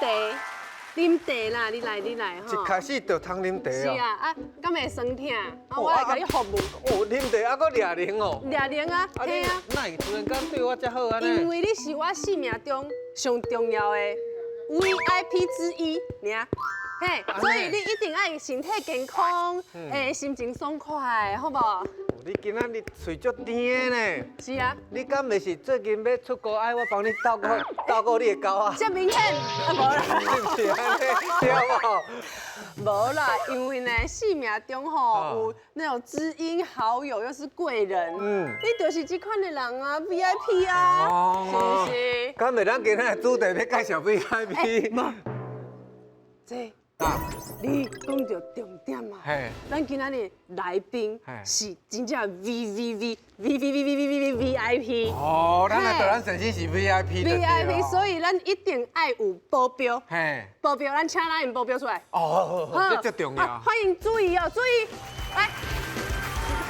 茶，啉茶啦，你來你來吼。一開始就通啉茶哦。是啊，啊，敢會酸疼？啊，我來共你服務。哦，啉茶啊，閣掠奶哦。掠奶啊，嘿啊。哪會突然間對我遮好按呢？因為你是我生命中上重要的 VIP 之一，爾。嘿，所以你一定愛身體健康，心情爽快，好無？你今仔日喙足甜的呢。是啊。你敢袂是最近欲出國，愛我幫你照顧照顧你的狗啊？這明顯啊，無啦。是毋是按呢？對無？無啦，因為呢，生命中吼有那種知音好友，又是貴人，你就是這款的人啊，VIP 啊，是毋是？敢袂咱今仔的主題欲介紹 VIP？無，這。你講著重點啊！咱今仔日來賓是真正 V V V V V V V V V V I P。哦，咱來咱先生是 V I P。 V I P，所以咱一定愛有保鏢。保鏢，咱請咱𪜶保鏢出來。哦，這最重要。歡迎注意哦，注意，來。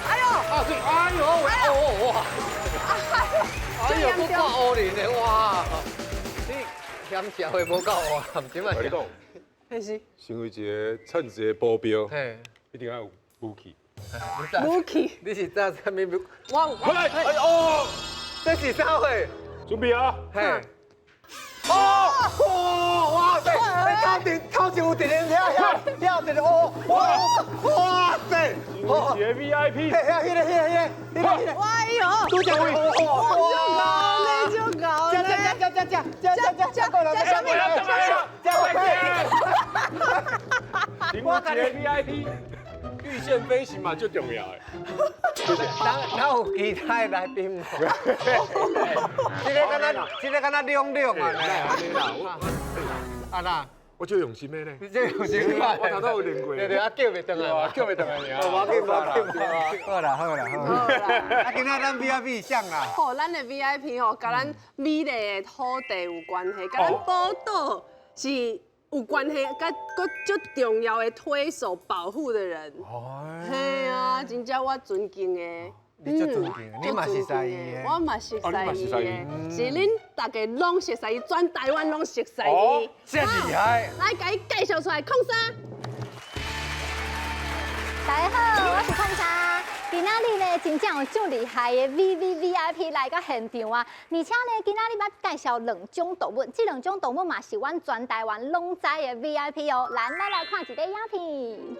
哎呦！啊對，哎呦，哦哇！哎呦，閣掛烏龍的哇！你嫌社會無夠哇？毋是嘛？是。身為一個稱職的保鏢，一定要有武器。武器？你是揸啥物武？我哎哦，這是啥貨？準備啊！嘿。哦，哇塞！頭前頭前有一個遐遐遐一個哦，哇哇塞！一個 VIP。嘿，彼個彼個彼個彼個。哎呦！拄只位。哇！你就搞呢就搞呢。這這這這這這這過來，這啥物？這這。我一個 VIP，預線飛行嘛，最重要的。哪有其他的來賓無？這个敢若，這个敢若兩兩啊！啊啦，我最用心的呢。你最用心的，我頭拄有練過。對對，啊叫袂轉來嘛，叫袂轉來爾。無要緊，無要緊，好啦好啦好啦。啊，今仔咱 VIP 誰啦？好，咱的 VIP 吼，佮咱美麗的土地有關係，佮咱寶島是有關係，佮閣足重要的推手保護的人。嘿啊，真正我尊敬的。你足尊敬，你嘛熟似伊的。我嘛熟似伊的，是恁大家攏熟似伊，全台灣攏熟似伊。這厲害！來，共伊介紹出來，空三。大家好，我是空三。今仔日呢，真正有足厲害的 V V V I P 來到現場啊！而且呢，今仔日欲介紹兩種動物，這兩種動物嘛是阮全台灣攏知的 V I P 哦。咱來看一個影片。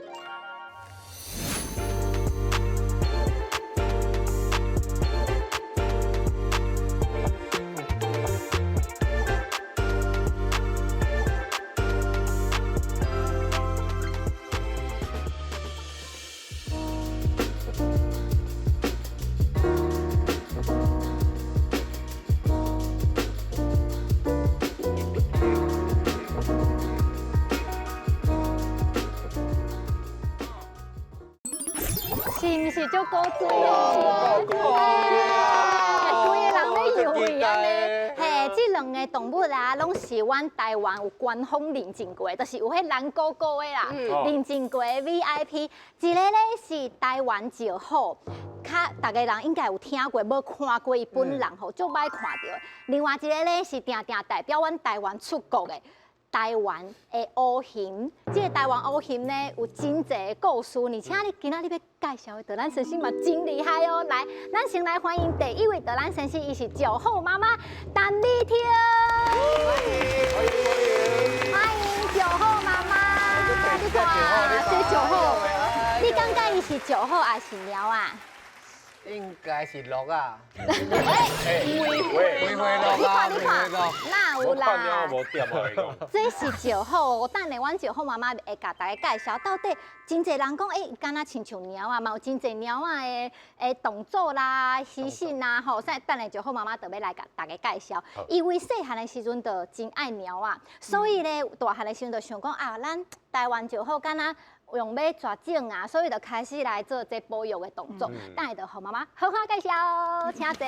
是毋是足古錐哦？規个人咧游泳按呢，嘿，這兩个動物啊，攏是阮台灣有官方認證過，就是有彼藍勾勾的啦，認證過的 VIP。一個咧是台灣石虎，較逐家人應該有聽過，無看過伊本人吼，足歹看著的。另外一個咧是定定代表阮台灣出國的。台灣的烏熊，這个台灣烏熊呢有真濟故事，而且你今仔日欲介紹的導覽先生嘛真厲害哦。來，咱先來歡迎第一位導覽先生，伊是石虎媽媽陳麗婷。歡迎歡迎石虎媽媽，你看這石虎，你感覺伊是石虎還是貓啊？應該是鹿啊！喂喂，你看你看，哪有啦？這是石虎，我等下阮石虎媽媽會共大家介紹，到底真濟人講，欸，敢若親像貓啊，嘛有真濟貓仔的動作啦、習性啦，吼，所以等下石虎媽媽就欲來共大家介紹。因為細漢的時陣就真愛貓仔，所以咧大漢的時陣就想講啊，咱台灣石虎敢若用欲絕種啊，所以就開始來做這保育的動作。等下就予媽媽好好介紹，請坐。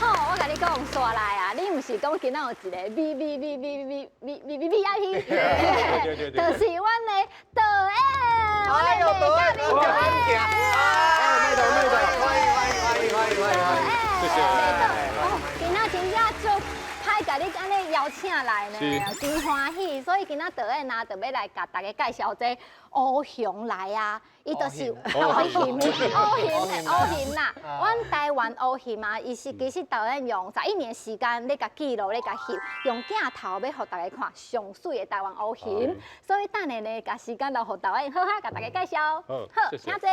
好，我共你講，紲來啊，你毋是講今仔有一個 V V V V V V V V V I P，就是阮的導演，哎呦，導演，導演，哎，歡迎歡迎歡迎歡迎歡迎，謝謝。哦，今仔真正足歹共謝你按呢邀請來呢，真歡喜。所以今仔導演啊，就欲來共大家介紹這烏熊來啊，伊就是烏熊，烏熊，烏熊啦。阮台灣烏熊啊，伊是其實導演用11年時間咧共記錄咧共翕，用鏡頭欲予大家看上媠的台灣烏熊。所以等下呢，共時間留予導演好好共大家介紹。好，請坐。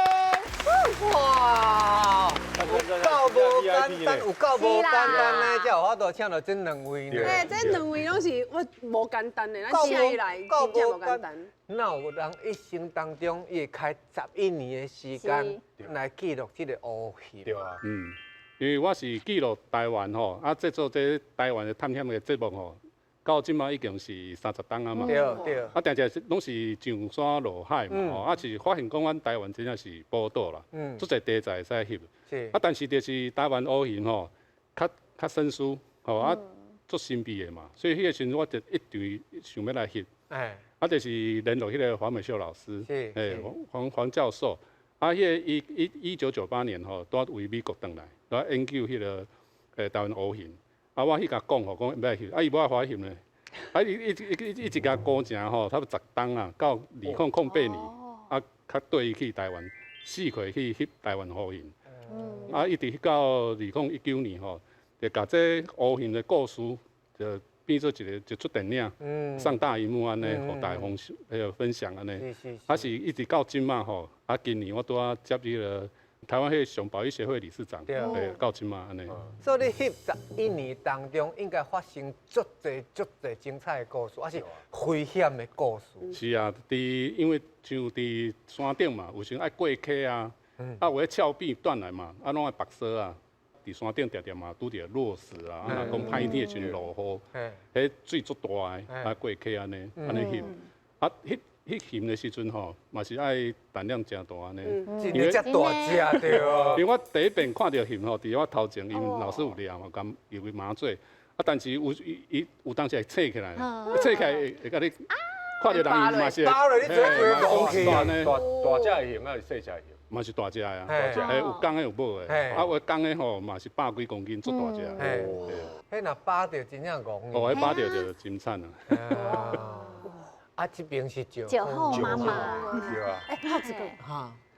哇，有夠無簡單，有夠無簡單呢，才有法度請著這兩位呢。欸，這兩位攏是我無簡單的，咱請伊來真正無簡單。哪有人一生當中，伊會開11年的時間來記錄這個烏熊？對啊，嗯，因為我是記錄台灣吼，啊，製作這台灣的探險的節目吼，到這馬已經是30冬啊嘛。對對。啊，定定攏是上山落海嘛，吼，啊是發現講阮台灣真正是寶島啦，足濟題材會使翕。是。啊，但是就是台灣烏熊吼，較較生疏，吼啊，足神秘的嘛，所以彼個時陣我就一直想欲來翕。啊，就是聯絡彼個黃美秀老師，欸，黃黃教授，啊，彼個1998年吼，拄佇美國轉來，來研究彼個台灣烏熊，啊，我去共講吼，講欲來翕，啊，伊無愛予我翕呢，啊，伊一一一直共孤程吼，差不多10冬啊，到2008年，啊，較綴伊去台灣，四界去翕台灣烏熊，啊，一直到2019年吼，就共這烏熊的故事就變做一個一齣電影，上大螢幕按呢，予大家分彼個分享按呢，啊是一直到這馬吼，啊今年我拄仔接彼個台灣彼個熊保育協會理事長，對，到這馬按呢。所以你翕11年當中，應該發生足濟足濟精彩的故事，抑是危險的故事。是啊，佇因為像佇山頂嘛，有時愛過溪啊，啊有咧峭壁斷來嘛，啊攏愛縛索啊。佇山頂定定嘛拄著落石啊，啊若講歹天的時陣落雨，彼水足大的，啊過溪按呢，按呢翕，啊翕翕熊的時陣吼，嘛是愛膽量誠大按呢，因為遮大隻對。因為我第一遍看著熊吼，佇我頭前，𪜶老師有掠嘛，共入去麻醉，啊但是有伊伊有當時會醒起來，醒起來會會共你看著人伊嘛是會，大大隻的熊抑是細隻的熊？嘛是大隻啊，嘿，有公的有母的，啊有公的吼嘛是百幾公斤，足大隻。彼若巴著真正戇。哦，彼巴著就真慘啊。啊，這邊是石虎媽媽。對啊。欸，浩子哥，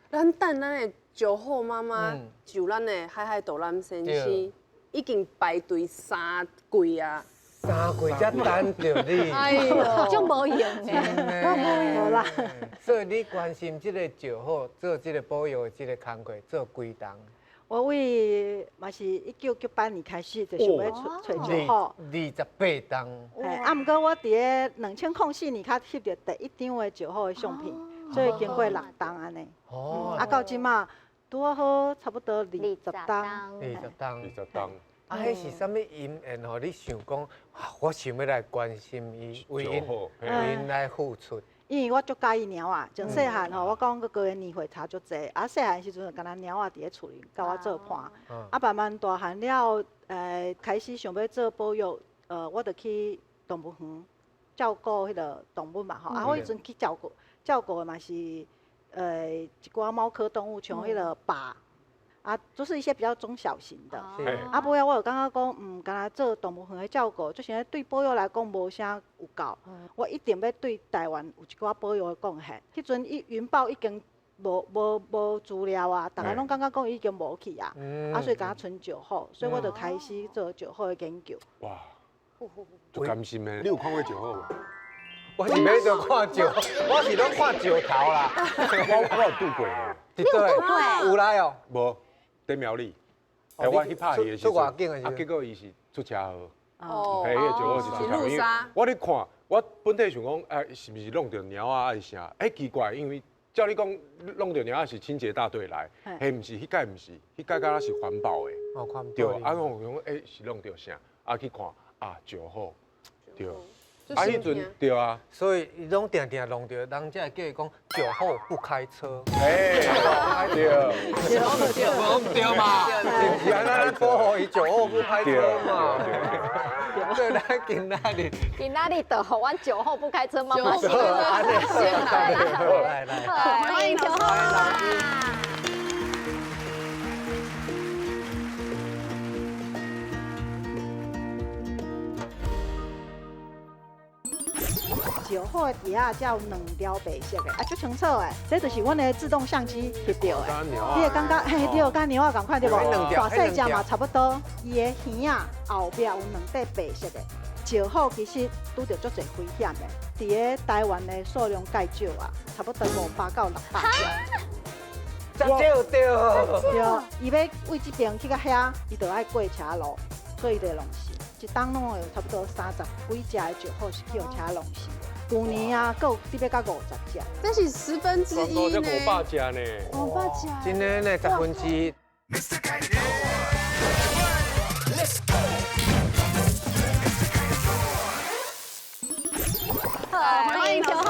咱等咱的石虎媽媽就咱的海海導覽先生，已經排隊3季啊。 3季才等著你，哎喲，足無用的，無啦。所以你關心這個石虎做這個保育的這個工課做幾冬？我為嘛是1998年開始就想欲揣石虎，28冬。嘿，啊，毋過我佇咧2004年較翕著第一張的石虎的相片，所以經過6冬按呢。哦。啊，到這馬拄好差不多20冬。20冬。20冬。啊，彼是啥物因緣，予你想講，我想欲來關心伊，為𪜶為𪜶來付出。因為我足佮意貓仔，從細漢吼，我講閣高的年歲差足濟，啊細漢時陣就敢若貓仔佇咧厝裡佮我做伴，啊慢慢大漢了，開始想欲做保育，我就去動物園照顧彼個動物嘛吼，啊我彼陣去照顧照顧的嘛是，一寡貓科動物，像彼個豹。啊，就是一些比較中小型的。啊，尾仔我有感覺講，敢若做動物園的照顧，就是對保育來講無啥有夠。我一定欲對台灣有一寡保育的貢獻。彼陣伊雲豹已經無資料啊，逐家攏感覺講伊已經無去啊。啊，所以敢若賰石虎，所以我就開始做石虎的研究。哇，足甘心的。你有看過石虎無？我是欲做看石，我是攏看石頭啦。我有拄過。你有拄過？有來哦。無。佇苗栗，欸，我去拍戲的時陣，啊，結果伊是出車禍，嘿，彼個石虎是出車禍。因為我咧看，我本底想講，欸，是毋是弄著貓仔還是啥？欸，奇怪，因為照你講，弄著貓仔是清潔大隊來，彼毋是，彼屆毋是，彼屆敢若是環保的，對，啊，我想講，欸，是弄著啥？啊，去看，啊，石虎，對。啊，彼陣對啊，所以伊攏定定弄著，人才會叫伊講酒後不開車。哎，對，無對嘛？是毋是啊？咱保護伊酒後不開車嘛。對，咱今仔日，今仔日就予阮酒後不開車媽媽先來，來來，歡迎酒後媽媽。石虎的底下才有两条白色的，啊，足清楚的，这就是阮的自动相机翕到的。你会感觉嘿，对，佮猫仔仝款对无？大细只嘛差不多，伊的耳仔后壁有两块白色的。石虎其实拄著足济危险的，伫咧台湾的数量介少啊，差不多500到600只。遮少对。对，伊欲为这边去到遐，伊就爱过车路，所以伊就会弄死。一冬拢会有差不多30几只的石虎是去予车弄死。旧年啊，阁有得欲到50只。这是1/10呢。500只呢。500只。真的呢，1/10。好，欢迎石虎。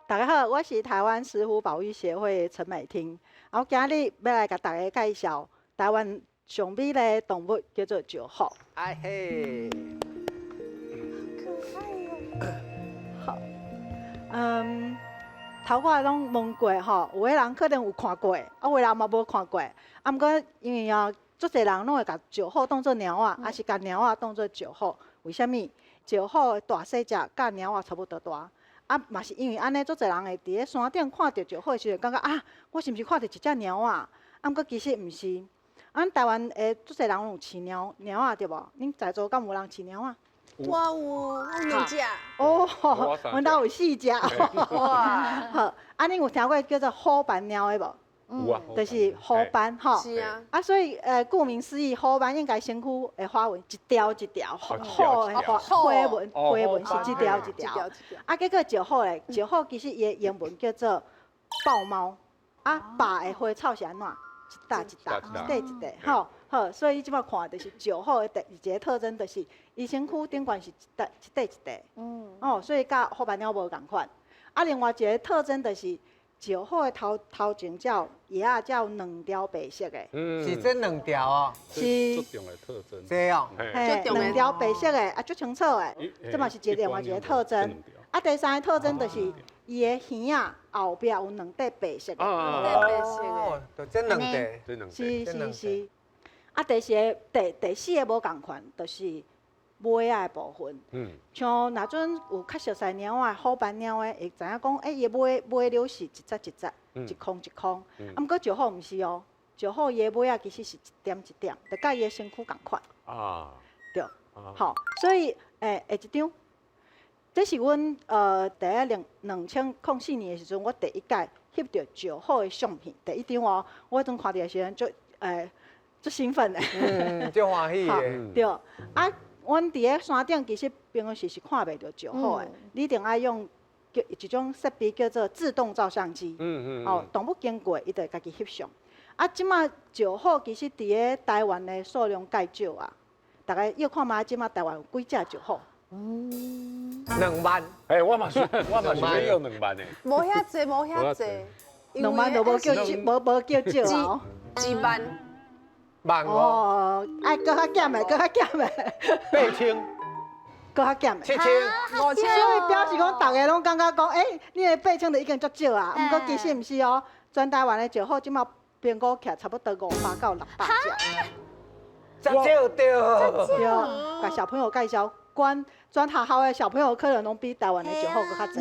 大家好，我是台湾石虎保育协会陈美婷。我今日欲来共大家介绍台湾上美丽的动物，叫做石虎。哎嘿，可爱哦。好，头我拢问过吼，有的人可能有看过，啊，有的人嘛无看过。啊，毋过因为啊，足济人拢会共石虎当做猫仔，抑是共猫仔当做石虎。为啥物？石虎的大细只佮猫仔差不多大。啊，嘛是因为按呢，足济人会伫咧山顶看著石虎的时阵，感觉啊，我是毋是看著一只猫仔？啊，毋过其实毋是。啊，台湾的足济人拢有饲猫猫仔对无？恁在座敢有人饲猫仔？我有，我有两只。哦，阮兜有4只。哇！好，啊，恁有听过叫做虎斑猫的无？有啊。就是虎斑吼。是啊。啊，所以顾名思义，虎斑应该身躯的花纹一条一条，虎的花纹花纹是一条一条。啊，结果石虎咧，石虎其实伊的英文叫做豹猫。啊，豹的花草是按怎？一搭一搭，一块一块，吼好，所以你这摆看就是石虎的第一个特征，就是伊身躯顶悬是一块一块一块，哦，所以佮虎斑猫无仝款。啊，另外一个特征就是石虎的头头前才有叶仔才有两条白色的，是这两条哦，是足重的特征，这哦，嘿，两条白色的啊，足清楚的，这嘛是一个另外一个特征。啊，第三个特征就是伊的耳仔后壁有两块白色的，白色的，就这两块，是是是。啊，第四个、第四个无仝款，就是尾仔的部分。像若阵有较熟似猫仔、虎斑猫的，会知影讲，欸，伊的尾尾瘤是一节一节，一空一空。啊，毋过石虎毋是哦，石虎伊的尾仔其实是一点一点，就佮伊的身躯仝款。啊。对。好，所以，下一张。这是阮伫咧2004年的时阵，我第一届翕著石虎的相片，第一张哦。我彼阵看著的时阵，足足兴奋的。足欢喜的。对。啊，阮伫咧山顶其实平常时是看袂著石虎的，你一定爱用叫一种设备叫做自动照相机。哦，动物经过，伊就会家己翕相。啊，这摆石虎其实伫咧台湾的数量介少啊，大家要看觅这摆台湾有几只石虎？ 2万。哎，我嘛是，我嘛是要2万的。无遐济，无遐济。2万都无叫少，无叫少啊。几万。万哦，爱阁较减的，阁较减的。8000。阁较减的。7000。5000。所以表示讲，逐家拢感觉讲，欸，你的8000就已经足少啊。毋过其实毋是哦，全台湾的石虎这摆评估起来差不多500到600只。遮少对。对，共小朋友介绍。全学校的小朋友可能拢比台湾的石虎阁较济。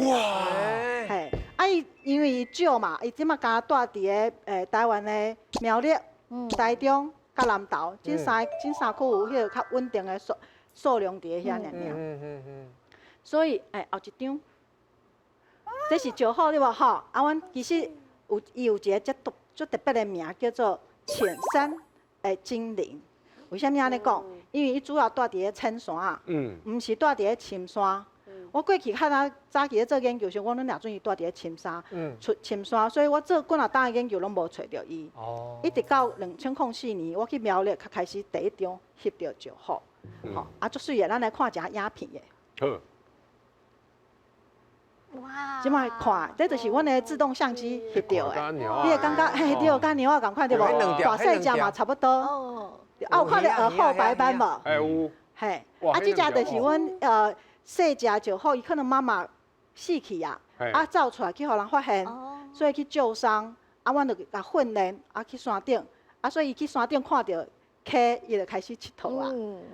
嘿，啊伊因为伊少嘛，伊这马敢住伫咧台湾的苗栗、台中、佮南投，这三区有彼个较稳定的数量伫咧遐尔尔。所以，后一张，这是石虎对无吼？啊，阮其实有伊有一个足特别的名，叫做浅山的精灵。为啥物按呢讲？因为伊主要住伫咧浅山啊，毋是住伫咧深山。我过去较早早期咧做研究时，我拢掠准伊住伫咧深山，出深山，所以我做几若冬的研究拢无揣著伊。一直到2004年，我去苗栗，才开始第一张翕著石虎。吼，啊，足媠的，咱来看一下影片的。好。哇！这摆看，这就是阮的自动相机翕著的。你会感觉嘿，对，佮猫仔仝款对无？大细只嘛差不多。啊，有看著厚白斑无？哎有。嘿，啊，这只就是阮细只石虎，伊可能妈妈死去啊，啊走出来去予人发现，所以去救伤，啊，阮就共训练，啊，去山顶，啊，所以伊去山顶看著溪，伊就开始𨑨迌啊，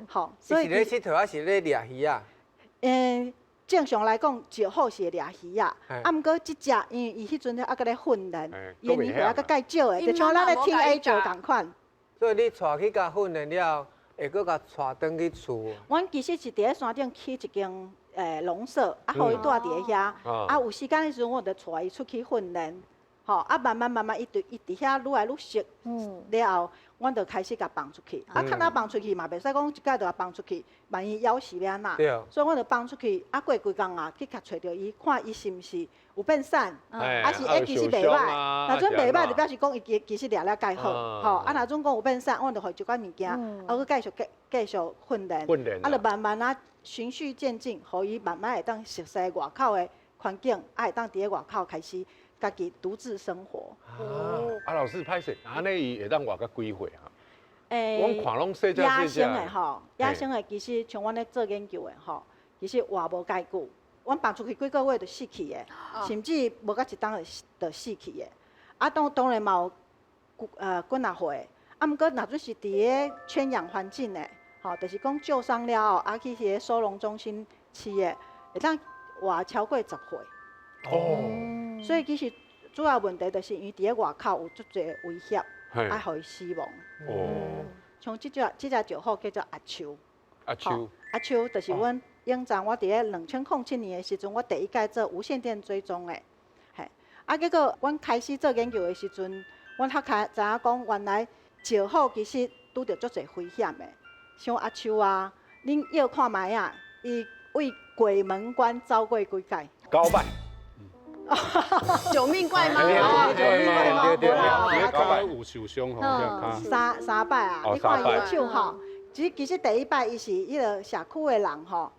吼，所以是咧𨑨迌，还是咧掠鱼仔？正常来讲，石虎是会掠鱼仔，啊，毋过这只因为伊彼阵犹阁咧训练，伊的年岁犹阁较少的，就像咱咧 teenager 仝款。所以你带去共训练了，会阁共带转去厝？阮其实是伫咧山顶起一间笼舍，啊，予伊蹛伫咧遐，啊，有时间的时阵，我就带伊出去训练，吼，啊，慢慢慢慢，伊伫伊伫遐愈来愈熟，了后，阮就开始共放出去，啊，较若放出去嘛，袂使讲一摆就共放出去，万一枵死欲按怎，所以阮就放出去，啊，过几工啊，去共揣著伊，看伊是毋是有变瘦，啊是欸其实袂䆀，若阵袂䆀就表示讲伊其其实掠了盖好，吼，啊若阵讲有变瘦，阮就予伊一寡物件，啊阁继续继继续训练，啊就慢慢啊循序渐进，予伊慢慢会当熟悉外口的环境，啊会当伫咧外口开始家己独自生活。啊，老师歹势，按呢伊会当活到几岁啊？阮看拢细只野生的吼，野生的其实像阮咧做研究的吼，其实活无介久。阮放出去几个月就死去的，甚至无到一冬就死去的。啊，当当然嘛有几若岁，啊，毋过若阵是伫咧圈养环境的，吼，就是讲救伤了后，啊去彼个收容中心饲的，会当活超过10岁。哦。所以其实主要问题就是因为伫咧外口有足济威胁，啊，予伊死亡。哦。像这只这只石虎叫做阿秋。阿秋。阿秋就是阮。永藏，我伫咧2007年的时阵，我第一届做无线电追踪的，嘿，啊，结果阮开始做研究的时阵，阮才开知影讲，原来石虎其实拄著足济危险的，像阿秋啊，恁臆看觅啊，伊为鬼门关走过几摆？九摆。九命怪猫。九命怪猫，对对对，有受伤吼，三摆啊，你看伊的手吼，其实其实第一摆伊是彼个社区的人吼。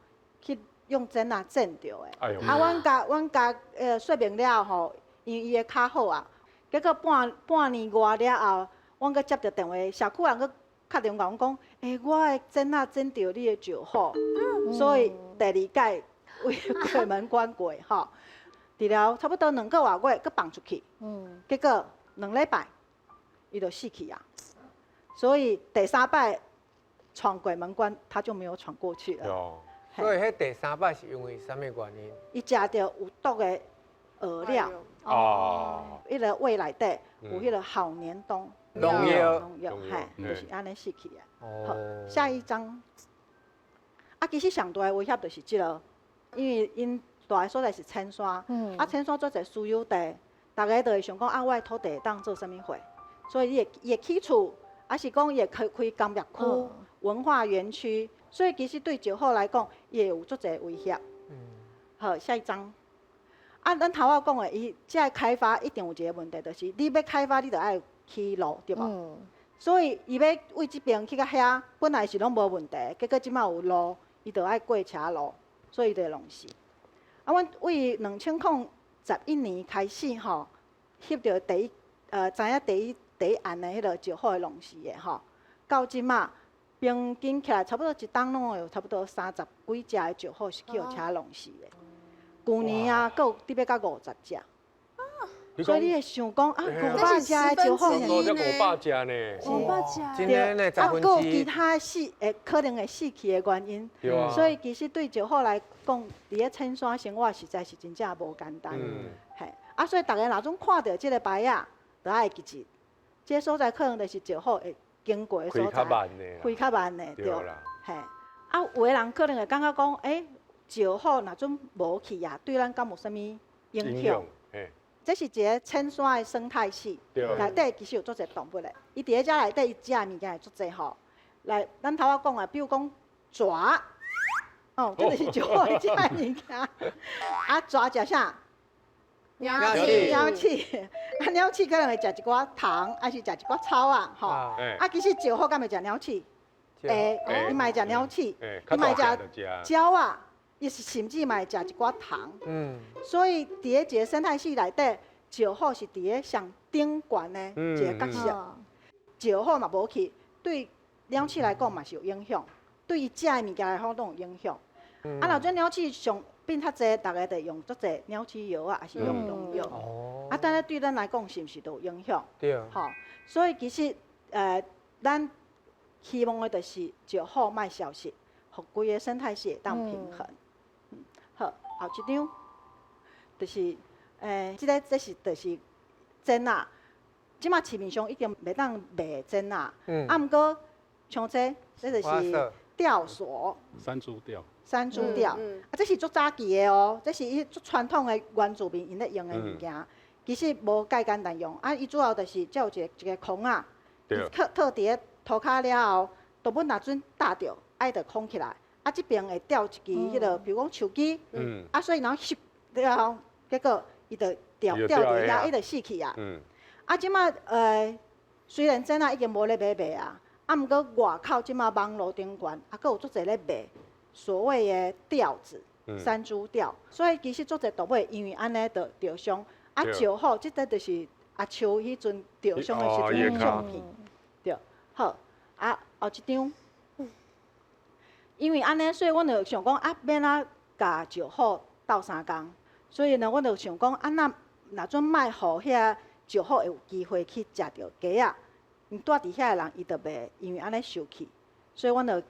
去用剪仔剪著的，啊，阮共说明了吼，因为伊的跤好啊，结果半半年外了后，阮阁接著电话，社区人阁敲电话共阮讲，欸，我的剪仔剪著你的石虎，所以第二届为鬼门关过吼，治疗差不多2个外月，阁放出去，结果2礼拜，伊就死去啊，所以第三摆闯鬼门关，他就没有闯过去了。所以，彼第三摆是因为啥物原因？伊食著有毒的饵料。哦。彼个胃内底有彼个好年冬。农药。农药，嘿，就是按呢死去的。好，下一张。啊，其实上大的威胁就是这个，因为𪜶蹛的所在是浅山，啊，浅山足济私有地，逐家就会想讲啊，我的土地会当做啥物货，所以伊会伊会起厝，啊是讲伊会开开工业区、文化园区。所以其实对石虎来讲，伊会有足济威胁。好，下一张。啊，咱头仔讲的，伊这个开发一定有一个问题，就是你欲开发，你就爱起路，对无？所以伊欲为这边去到遐，本来是拢无问题，结果这马有路，伊就爱过车路，所以伊就会弄死。啊，阮为2011年开始吼，翕著第一，知影第一第一案的彼个石虎的弄死的吼，到这马。平均起来，差不多一冬拢会有差不多30几只的石虎是去予车弄死的。旧年啊，阁有得欲到50只。所以你会想讲啊，500只的石虎呢？500只呢？500只。对，啊，阁有其他死，会可能会死去的原因。所以其实对石虎来讲，伫咧浅山生活实在是真正无简单。嘿，啊，所以逐家若总看著这个牌仔，就爱记住，这个所在可能就是石虎会经过的所在，开较慢的，对，嘿，啊，有的人可能会感觉讲，欸，石虎若阵无去啊，对咱敢有啥物影响？这是一个浅山的生态系，内底其实有足济动物的。伊伫咧遮内底，伊食的物件会足济吼。来，咱头仔讲的，比如讲蛇，哦，这就是石虎食的物件。啊，蛇食啥？鸟鼠，鸟鼠，啊，鸟鼠可能会食一寡糖，还是食一寡草啊，吼。啊，其实石虎敢会食鸟鼠？会，伊嘛会食鸟鼠，伊嘛会食鸟仔，伊是甚至嘛会食一寡糖。所以伫咧一个生态系内底，石虎是伫咧上顶悬的一个角色。石虎若无去，对鸟鼠来讲嘛是有影响，对伊食的物件来讲拢有影响。啊，若阵鸟鼠上变较济，逐家就用足济鸟鼠药啊，抑是用农药。啊，但是對咱來講是毋是都有影響？對。吼，所以其實咱希望的就是石虎莫消失，予規個生態系會當平衡。好，後一張就是這個這是就是蟮仔，這馬市面上已經袂當賣蟮仔，啊，毋過像這，這就是吊索。山豬吊。山豬吊，啊，這是足早期的哦，這是伊足傳統的原住民𪜶咧用的物件，其實無介簡單用。啊，伊主要就是這有一個一個孔仔，套套佇咧塗跤了後，動物若準踏著，愛著孔起來。啊，這邊會吊一支彼個，比如講樹枝，啊，所以然後翕了後，結果伊就吊吊佇遐，伊就死去啊。啊，這馬雖然蟮仔已經無咧買賣啊，啊，毋過外口這馬網路頂懸，啊，閣有足濟咧賣。所謂的吊子，山豬吊，所以其實足濟動物因為按呢就著傷。啊，石虎這個就是阿秋彼陣著傷的時陣相片，對，好，啊，後一張，因為按呢，所以阮就想講啊，欲按怎共石虎鬥相共，所以呢，阮就想講啊，若若準莫予遐石虎會有機會去食著雞仔，𪜶住佇遐的人伊就袂因為按呢受氣，所以阮就。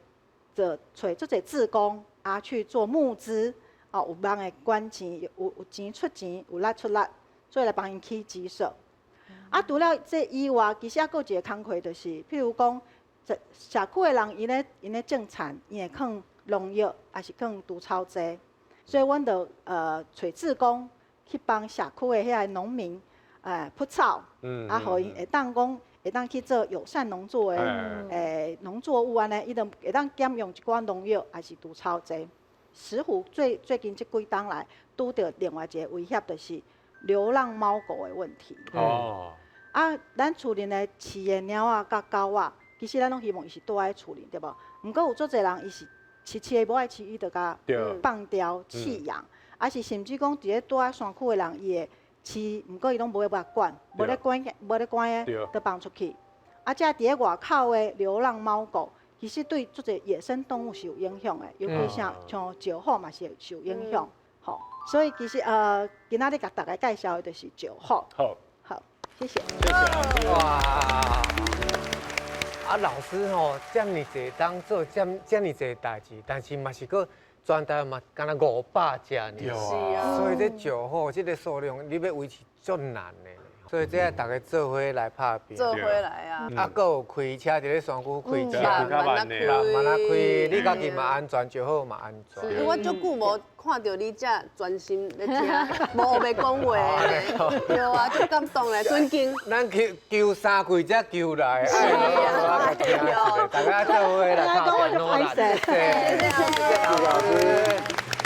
就揣足濟志工啊去做募資，哦，有人會捐錢，有有錢出錢，有力出力，做來幫𪜶起雞舍。啊，除了這以外，其實猶閣有一個工課，就是譬如講，社社區的人𪜶咧𪜶咧種田，𪜶會囥農藥，抑是囥除草劑，所以阮就揣志工去幫社區的遐個農民，撲草，啊，予𪜶會當講。會當去做友善農作的農作物按呢，伊就會當減用一寡農藥，抑是除草劑。石虎最最近這幾冬來拄著另外一個威脅，就是流浪貓狗的問題。哦。啊，咱厝內的飼的貓仔佮狗仔，其實咱攏希望伊是蹛佇厝裡，對無？毋過有足濟人伊是飼飼的無愛飼，伊就共放掉棄養，抑是甚至講佇咧蹛佇山區的人，伊會。飼，毋過伊攏無咧管，無咧管，無咧管的，就放出去。啊，這佇咧外口的流浪貓狗，其實對足濟野生動物是有影響的，尤其像像石虎嘛是會受影響。吼，所以其實今仔日共大家介紹的就是石虎。好，好，謝謝。謝謝。哇！啊，老師吼，遮爾濟當做遮遮爾濟代誌，但是嘛是閣。全台灣嘛，敢若500隻爾，所以這石虎這個數量，你欲維持足難的。所以這愛逐家做伙來拍拚。做伙來啊！啊，閣有開車佇咧山區開車，慢慢仔開，慢仔開，你家己嘛安全，石虎嘛安全。我足久無看著你遮專心咧聽，無烏白講話，對啊，足感動咧，尊敬。咱求求三跪才求來，愛大家做伙來拍拚，努力。謝謝老師。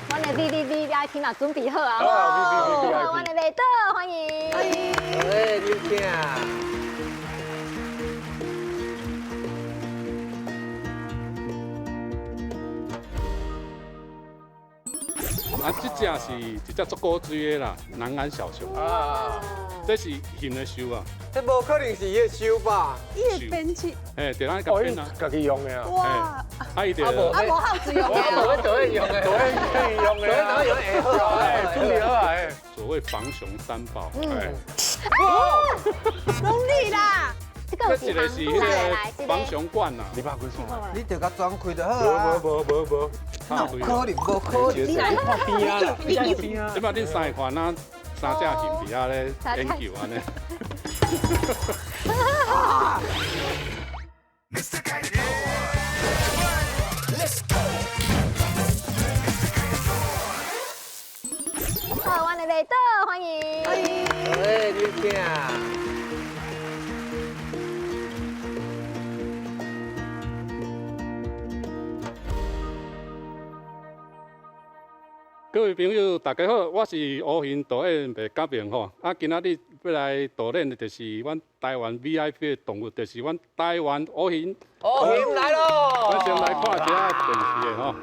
阮的 V V V V I P 嘛準備好啊！好，阮的袂倒，歡迎。歡迎。哎，有請。啊，這隻是一隻足古錐的啦，南安小熊。啊，這是熊的獸啊。這無可能是伊的獸吧？伊的編輯。嘿，就咱共編啊，家己用的啊。哇！啊，伊就啊，無耗子用的。啊，無做用的，做用的，做用的，哎，准备好啊！所谓防熊三宝。哎。哇！攏你啦！這個這一個是彼个防熊罐啊。你拍開算？你就共轉開就好啊。無無無無。無可能，無可能。你來看邊仔啦，你看邊仔。這擺恁三个看，若三隻熊佇遐咧研究按呢。好，阮的袂倒，歡迎。歡迎。哎，有請。各位朋友，大家好，我是烏熊導演麥嘉明吼。啊，今仔日欲來導演的就是阮台灣 VIP 的動物，就是阮台灣烏熊。烏熊來囉！我先來看一下電視的吼。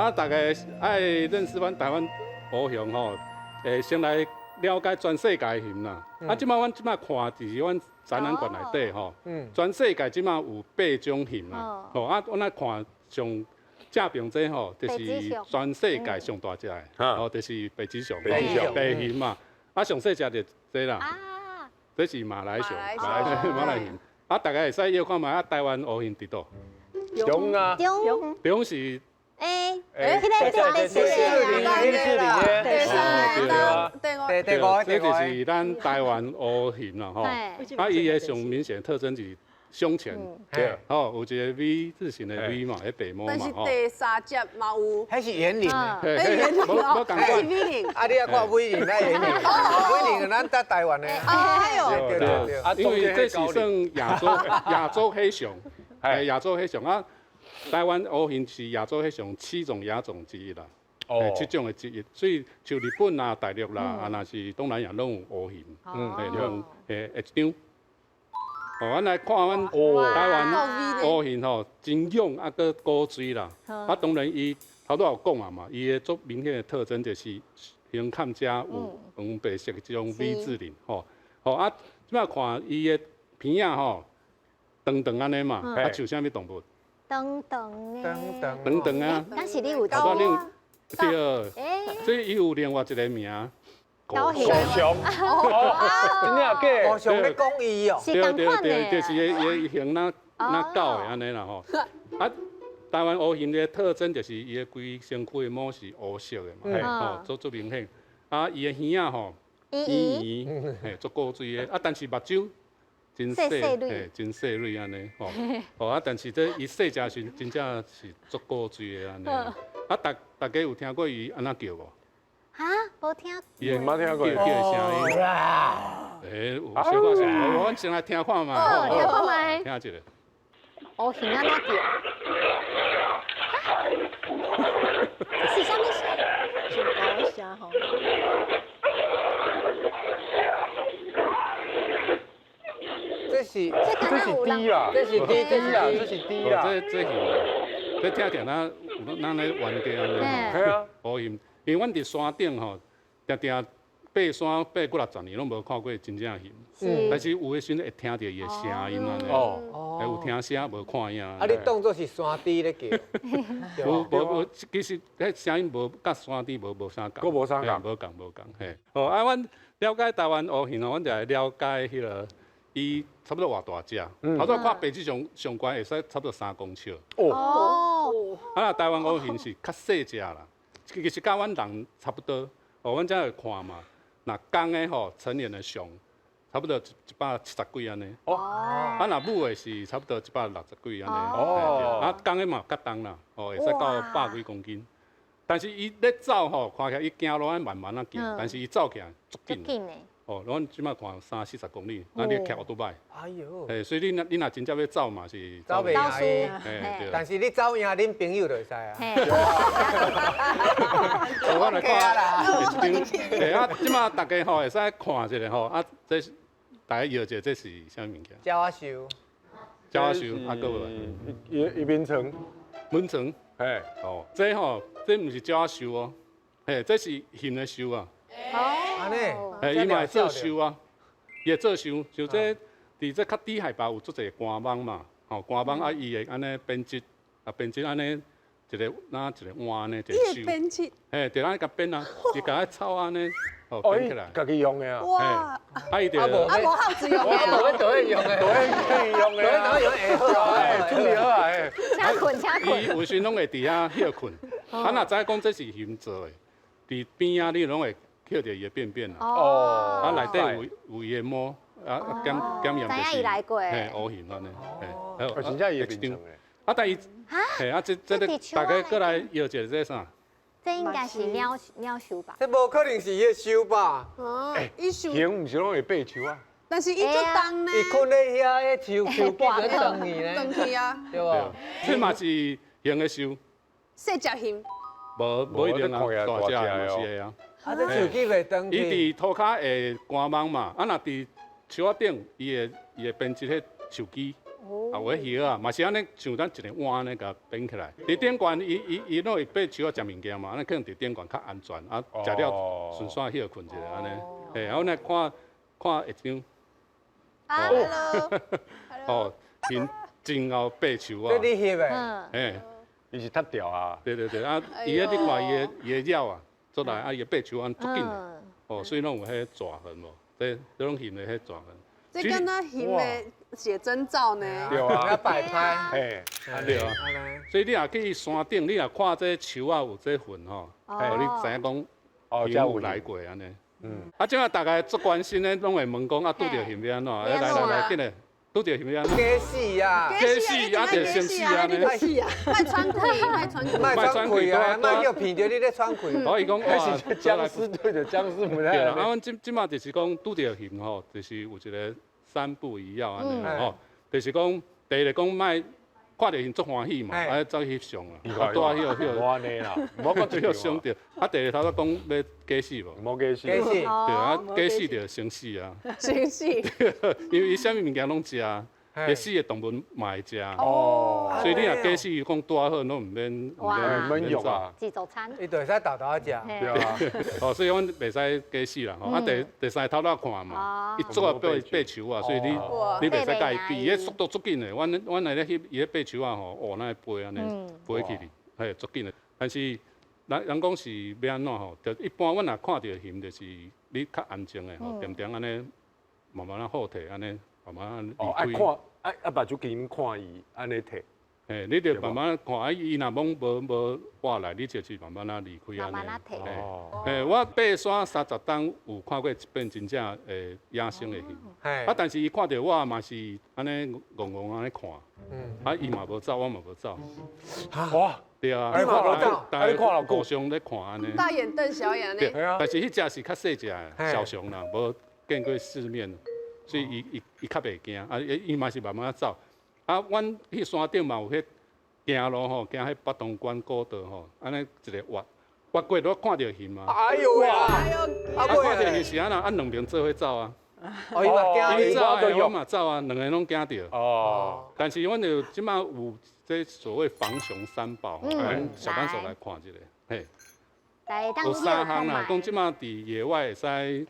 啊，大家愛認識阮台灣烏熊吼，會先來了解全世界的熊啦。啊，這擺阮這擺看就是阮展覽館內底吼，全世界這擺有八種熊啦。吼，啊，阮來看上。正邊這吼，就是全世界上大隻的，哦，就是北極熊，白熊嘛。啊，上細隻就這啦，這是馬來熊，馬來熊。啊，大家會使搖看覓啊，台灣烏熊佇佗？中啊，中中是。欸，彼个第四第三、第五、第五，這就是咱台灣烏熊啦，吼。啊，伊的上明顯特徵是胸前，對，吼，有一個 V 字形的 V 嘛，彼白毛嘛，但是第三隻嘛有，彼是圓領的，彼圓領哦，彼是 V 領。啊，你啊看 V 領，那圓領，V 領咱在台灣的。哎呦，對對對，因為這是算亞洲黑熊，欸，亞洲黑熊啊。台灣烏熊是亞洲黑熊七種亞種之一啦，七種的之一，所以像日本啊、大陸啦，啊，若是東南亞攏有烏熊，嗯，像下一張，哦，阮來看阮台灣烏熊吼，真勇啊，閣古錐啦，啊，當然伊頭拄有講啊嘛，伊的足明顯的特徵就是胸坎遮有黃白色的這種 V 字領，吼，吼啊，這擺看伊的鼻仔吼，長長按呢嘛，啊，像啥物動物？長長的，長長啊！但是你有對，所以伊有另外一個名，狗熊。真的假？狗熊咧講伊哦，對對對，就是伊伊形若若狗的按呢啦吼。啊，台灣烏熊的特徵就是伊的規身軀的毛是烏色的嘛，吼，足足明顯。啊，伊的耳仔吼，圓圓，嘿，足古錐的。啊，但是目睭真細，嘿，真細蕊按呢，吼，吼啊！但是這伊細隻時真正是足古錐的按呢。啊，大家有聽過伊按怎叫無？哈，無聽過。伊毋捌聽過叫的聲音。欸，有小可是，阮先來聽看覓。好，聽看覓。聽一下。烏熊按怎叫？這是啥物聲？像狗的聲吼。這是這是豬啦，這是豬，這是這是豬啦。這這是，這聽起來若有咱咧冤家按呢。係啊，烏熊，因為阮佇山頂吼，定定爬山爬幾六十年攏無看過真正熊。但是有的時陣會聽著伊的聲音按呢。哦。有聽聲無看影。啊，你當作是山豬咧叫？無無無，其實彼聲音無佮山豬無啥仝。閣無啥仝。無仝無仝嘿。哦，啊，阮了解台灣烏熊吼，阮就來了解彼個。伊差不多偌大隻，頭拄看白質上上懸會使差不多3公尺。哦，啊，台灣烏熊是較細隻啦，其實佮阮人差不多。哦，阮遮會看嘛，若公的吼，成年的熊，差不多170幾按呢。哦，啊，若母的是差不多160幾按呢。哦，啊，公的嘛較重啦，哦，會使到百幾公斤。但是伊咧走吼，看起來伊行路按慢慢仔行，但是伊走起來足緊。哦，阮這擺看三四十公里，啊，你騎歐多擺。哎喲。嘿，所以你若真正欲走嘛是走袂贏伊。嘿，但是你走贏恁朋友就會使啊。我來看一張，嘿啊，這擺大家吼會使看一下吼，啊，這是大家搖一下，這是啥物物件？鳥仔獸。鳥仔獸，啊，閣無？伊眠床。眠床。嘿。哦，這吼，這毋是鳥仔獸哦，嘿，這是熊的獸啊。哦。按呢？嘿，伊嘛會做獸啊，伊會做獸，像這佇這較低海拔有足濟寒網嘛，吼寒網啊，伊會按呢編織，啊編織按呢一個若一個碗按呢一個獸。編織。嘿，就按呢共編啊，伊共彼草按呢，吼編起來。家己用的啊。哇。啊伊就。啊無孝子用的。啊無欲倒去用的，倒去用的。倒去用会好啊，準備好啊，嘿。請睏請睏。伊有時攏會佇遐歇睏，啊若知講這是熊做的，佇邊仔你攏會。抾著伊的便便啦，哦，啊內底有伊的毛，啊檢檢驗就是，嘿，烏熊按呢，嘿，哦，真正伊的眠床啊，但伊，嘿，啊這這個大家閣來搖一下這啥？這應該是鳥鳥獸吧？這無可能是伊的獸吧？哦，伊獸熊毋是攏會爬樹啊？但是伊足重呢。伊睏咧遐，彼樹樹枝咧斷去呢？斷去啊！對無？這嘛是熊的獸。細隻熊。無無一定啊，大隻嘛是會啊。啊，這樹枝袂斷去。伊佇塗跤會寒網嘛，啊若佇樹仔頂，伊會伊會編織彼樹枝，啊有彼葉仔，嘛是按呢，像咱一個碗按呢共編起來。佇頂懸，伊伊伊攏會爬樹仔食物件嘛，按呢可能佇頂懸較安全，啊食了順紲歇睏一下按呢。嘿，啊，阮來看看一張。哦，哦，真真𠢕爬樹啊。這你翕的？嘿，伊是脫掉啊。對對對，啊，伊彼你看伊的伊的鳥啊。出來啊！伊爬樹按足緊的，哦，所以攏有彼爪痕无，這攏熊的彼爪痕。這敢若熊的寫真照呢？對啊，擺拍，嘿，對啊。所以你若去山頂，你若看這樹仔有這痕吼，哦，你知影講熊有來過按呢。啊，這下大家足關心的，攏會問講啊，拄著熊欲按怎？來來來，緊來，拄著熊欲按怎？假死啊！假死啊！就先死啊！莫喘氣，莫喘氣，莫喘氣啊！莫叫騙著你咧喘氣。所以講，哇，殭屍對著殭屍毋對啦。啊，阮這馬就是講拄著熊吼，就是有一個三不一要按呢吼，就是講第一個講莫看著熊足歡喜嘛，啊走去翕相啊，啊拄仔彼個。無按呢啦，無講翕相著。啊，第二頭仔講欲假死無？無假死。假死。對啊，假死就先死啊。先死。因為伊啥物物件攏食，會死的動物嘛會食。哦。所以你若假死講拄仔好，攏毋免毋免用啊。自助餐。伊就會使沓沓仔食。對啊。哦，所以阮袂使假死啦。啊，第三個頭仔看嘛，伊足愛爬爬樹啊，所以你袂使共伊比，伊彼速度足緊的。阮來咧翕伊咧爬樹仔吼，哦，哪會飛按呢，飛去哩，嘿，足緊的。但是人講是欲按怎吼？就一般阮若看著熊，就是你較安靜的吼，恬恬按呢，慢慢仔後退按呢，慢慢仔離開。愛看，愛目睭緊看伊按呢退。嘿，你就慢慢看，啊，伊若罔無活來，你就是慢慢仔離開按呢。慢慢仔退。嘿，我爬山30冬有看過一遍真正的野生的熊。啊，但是伊看著我嘛是按呢戇戇按呢看。啊，伊嘛無走，我嘛無走。哇！對啊，你看無走，大家互相咧看按呢。大眼瞪小眼呢。但是彼隻是較細隻的小熊啦，無見過世面，所以伊較袂驚，啊，伊嘛是慢慢走。啊，阮去山頂嘛有彼行路吼，行彼八通關古道吼，按呢一个越越過都看著熊啊。哎呦喂！啊，看著熊是按怎？啊，兩邊做伙走啊。哦，伊嘛驚，伊走，我嘛走啊，兩個攏驚著。哦。但是阮就這馬有這所謂防熊三寶，咱小幫手來看一下，嘿。有三項啦，講這馬佇野外會使，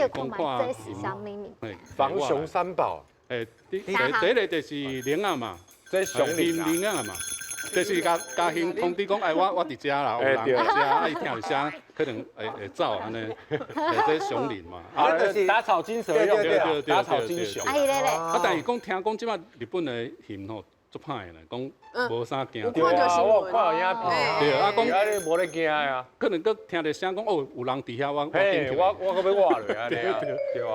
講看。防熊三寶。第一個就是鈴仔嘛，這熊鈴仔嘛，就是共熊通知講，哎，我佇遮啦，有人佇遮，啊，伊聽著聲，可能會走按呢，這熊鈴嘛，啊，就是打草驚蛇用，對，打草驚熊。啊，但是講聽講這馬日本的熊吼，足歹的咧，講無啥驚。對啊，我有看到影片。對啊，講啊，你無咧驚啊？可能閣聽著聲講哦，有人佇遐，我我閣欲活落啊！對啊。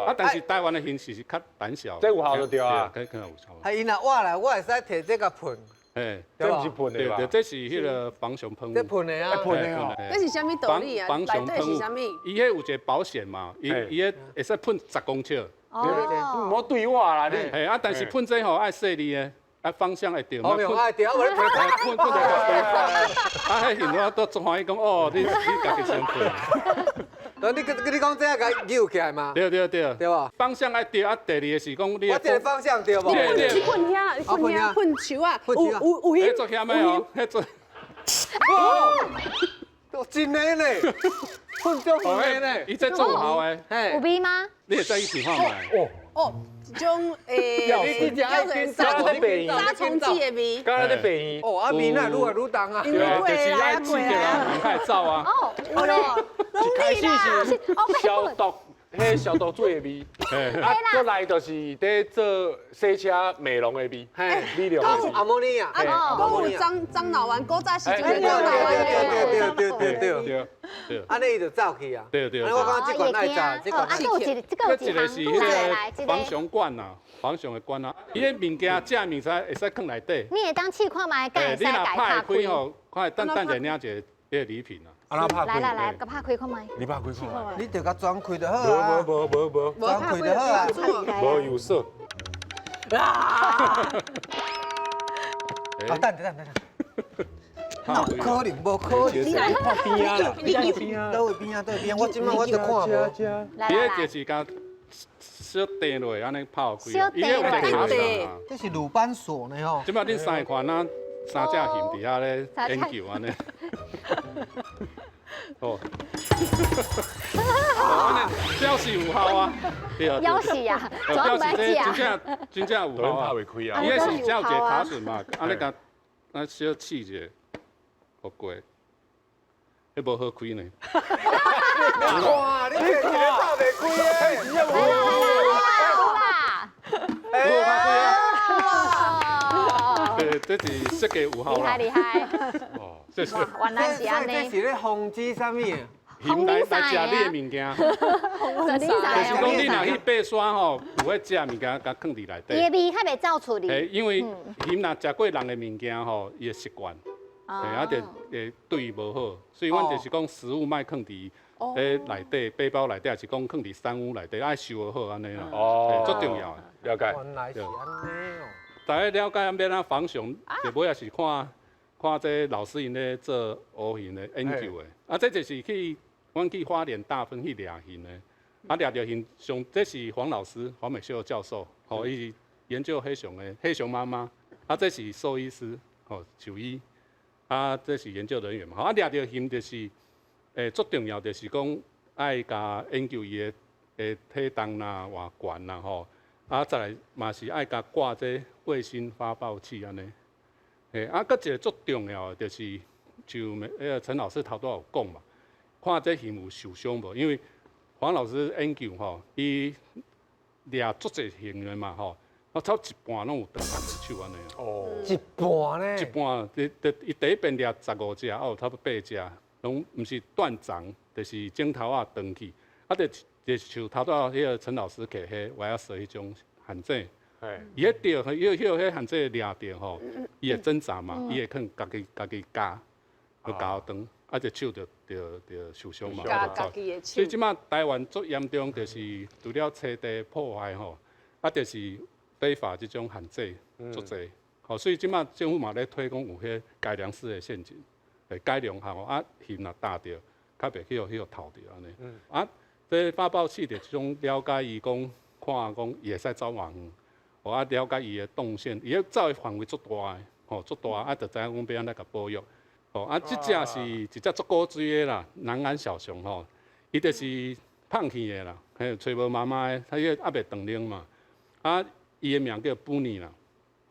啊，但是台灣的熊是較膽小。這有效就對啊。可能有效。啊，伊若活來，我會使提這個噴。嘿，這毋是噴的吧？對，這是彼個防熊噴霧。這噴的啊，噴的哦。這是啥物道理啊？防熊噴霧。伊彼有一個保險嘛，伊彼會使噴10公尺。哦。毋好對我啦，你。嘿，啊，但是噴這吼愛細膩的。啊，方向會對，哦，愛對，啊，無你噴噴噴著啊，彼熊我都足歡喜講，哦，你家己先噴。那你跟你講這個扭起來嘛？對對對，對無？方向愛對，啊，第二個是講你。我這個方向對無？你噴遐，你噴遐，噴樹啊，有彼足險的哦，彼足。哇！真的呢，噴足遠的呢。伊這足有效的。有味嗎？你會再去試看覓？哦。哦，這種殺蟲劑的味。敢若咧白魚。哦，啊味哪愈來愈重啊。對，就是愛刺激人，較會走啊。哦，一開始是消毒，彼消毒水的味，啊，閣來就是佇做洗車美容的味，美容的味。阿摩尼亞，啊，講有樟腦丸，古早時陣的樟腦丸。對。按呢伊就走去啊。對對。我感覺這罐愛炸，這罐。啊，閣有一個，這個一個是彼個防熊罐啊，防熊的罐啊，伊个物件食物使會使囥內底。你會當試看覓，敢會使共拍開吼，看等等者領一个彼個禮品啊。啊，拍開。來來來，共拍開看覓。你拍開看覓。你就共轉開就好啊。無無無無。轉開就好啊。無有色。啊！啊，等等等等。無可能，無可能！你來看邊仔啦，你佗位邊仔，佗位邊仔，我這擺我就看無。伊彼就是共小硩落，按呢拍開。伊彼有一個卡鎖。這是魯班鎖呢吼。這擺恁三個看哪三隻熊佇遐咧研究按呢。哦。表示有效啊。對啊。表示啊，表示這真正真正有效啊。伊彼是只有一個卡榫嘛，按呢共啊小試一下。好過，彼無好開呢。你看，你這一個拍袂開的，啦。對，這是設計有效啦。厲害厲害。哦，這是。原來是按呢。這是咧防止啥物？熊來來食你的物件，就是講你若去爬山吼，有彼食物件，共囥佇內底。伊的味較袂走出去。因為熊若食過人的物件吼，伊會習慣，啊就會對伊無好。所以阮就是講食物莫囥佇彼內底，背包內底，抑是講囥佇山屋內底，愛收好按呢啦。哦，足重要的。了解。原來是按呢哦。大家了解欲按怎防熊，就尾仔是看看這老師𪜶咧做烏熊的研究的。啊，這就是去。阮去花蓮大分去掠熊的，啊掠著熊上，這是黃老師黃美秀教授，吼，伊是研究黑熊的黑熊媽媽，啊這是獸醫師，吼獸醫，啊這是研究人員嘛，啊掠著熊就是，足重要就是講愛共研究伊的體重啦、偌懸啦吼，啊再來嘛是愛共掛這衛星發報器按呢，啊閣一個足重要的就是，就彼个陳老師頭拄仔有講嘛。看這熊有受傷無？因為黃老師研究吼，伊掠足濟熊的嘛吼，啊，差不多一半攏有斷的手按呢。哦，一半呢？一半，伊第一遍掠15隻，啊有差不多8隻，攏毋是斷掌，就是指頭仔斷去。啊，就是像頭拄仔彼個陳老師摕彼歪仔蛇彼種陷阱，伊彼釣，彼陷阱掠著吼，伊會掙扎嘛，伊會可能家己咬，去咬斷。啊，隻手就受傷嘛，所以這馬台灣足嚴重，就是除了棲地破壞吼，啊，就是非法這種限制足濟，吼，所以這馬政府嘛咧推講有彼改良式的陷阱，會改良吼，啊，熊若踏著，較袂去予套著按呢。啊，這發報器就這種了解伊講，看講伊會使走偌遠，哦，啊，了解伊的動線，伊走的範圍足大的，吼，足大，啊，就知影講欲按怎共保育。哦，啊，這隻是一隻足古錐的啦，南安小熊吼，伊就是放棄的啦，嘿，揣無媽媽的，它彼個猶未斷奶嘛，啊，伊的名叫布尼啦，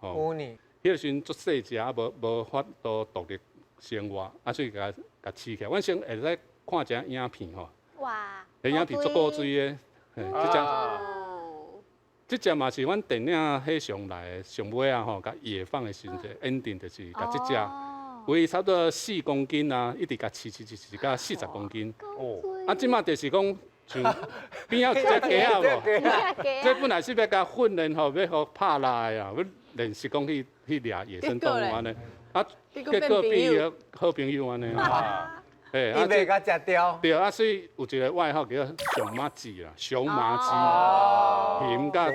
吼，布尼，彼個時陣足細隻，啊，無法度獨立生活，啊，所以共飼起來。阮先會使看一下影片吼，哇，彼影片足古錐的，嘿，這隻，這隻嘛是阮電影彼上來的上尾啊吼，共野放的時陣，ending 就是共這隻。圍差不多4公斤啊，一直共飼飼飼飼到40公斤。哦，啊，這馬就是講，像邊仔有一隻雞仔無？這本來是欲共訓練吼，欲予拍獵的啊，欲練習講去掠野生動物按呢。啊，結果變伊好朋友按呢。欸，伊袂共食掉。對啊，所以有一個外號叫熊麻雞啦，熊麻雞，熊佮